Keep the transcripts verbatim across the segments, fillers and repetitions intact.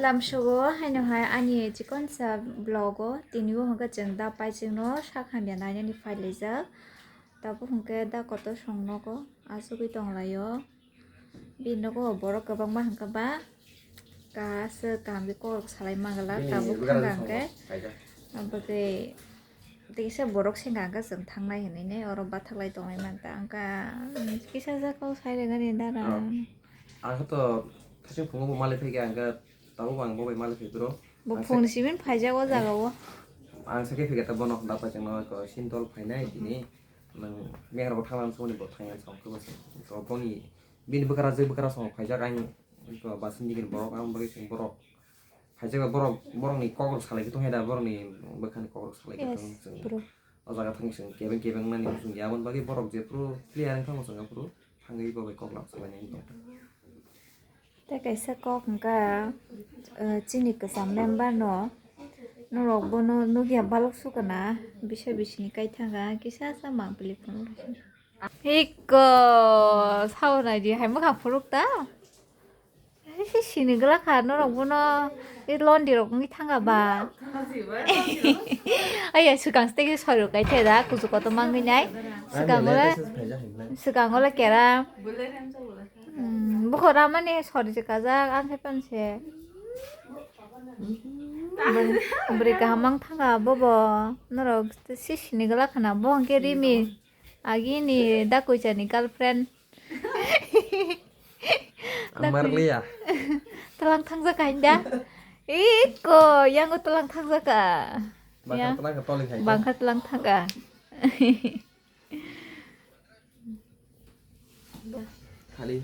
Tamsugo haino hai ani chikonsa vlog o tini bo hwnkhe chwng da pai chwngno sak hamya nainani phailaijak. Tabuk hwnkhe da kotor song nogo achugwi tonglaio. Bini nogo borok kwbangma hwnkhe ba kahaswk kaham khe kok salai manglak. Bini tabuk bwkha thangkha rok hwnkhe song paijak. Abagwi tei kisa borok sengkha hwnkhe chwng thangnai hinwi oro bathaklai tonglai manta hwnkha kisa jako sai rwgani dara. Oh. Ang khe to thasing phungo bo malai phaikha hwnkhe tabuk ang bo bai malai phai bro. Bo ang phone sa- simi phaijak o jaga o. Ang sakhe phikha ta bono da pai chwngno ko sintol phainai tini. Nang mehar bo thangna songni bo thangya song khe bo se. To boni bini bwkra je bwkra song phaijak ang ko basini gini borok ang bagwi chwng borok. Phaijak ba borok borokni kokrok salai khe tongya da borokni bwkhani kokrok salai khe tong chwng. Bro. O jaga thang chwng kebeng kebeng nani chwng ya aboni bagwi borok jephru clear wng thangma chwng aphuru thangwi bo bai kok lam salai nai tong. Tei kaisa kok hwnkha, eh, chini kwcham member no, norok bono nukya balok sukana, bisa bisini kaithanga, kisa sa mangpili phunuk. Hiko, sao naidi, hai mwkhang phunuk ta? Hai se sini glak kha, norok bono, tei londi rok wngwi thanga ba? Aya, swkang se tei soi rok kai the da, kuchuk kotor mangwi nai. Swkang le, swkang le kera. Hmm, bukhuk ramani sori se kajak, ang khe panse. Bwrwi, bwrwi kaham mang thanga bobo. Norok sisini gwlak khana bo hwnkhe Rimi. Agini dakoichani girlfriend. Ang marliya. Tlang thangjak kainda. Iko, yango tlang thangjak ka. Bangkha tlang ka toling hai. Bangkha tlang thangka. Thali.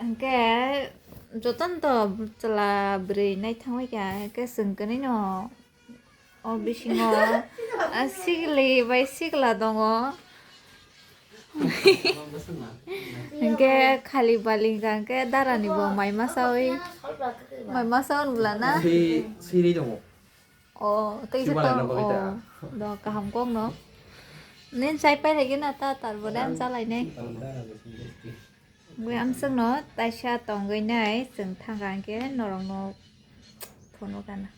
Hwnkhe jotono to chwla bwrwi naithangbai kha, hwnkhe chwng kwnwi no o bisingo, ah, sikli bai sikla tongo. Hwnkhe khali bali hwnkha hwnkhe darani bo mai masawi, mai masawi wngla na? Swi, swi tongo. O, tei se Sibalai tong, no bagwi o, ta. Do, kaham kok no. Nen chai pai lagi na ta, tar bo dan chalai nai. Bui amswk no, taisa tongwi nai, chwng thangka hwnkhe norok no phone o gana.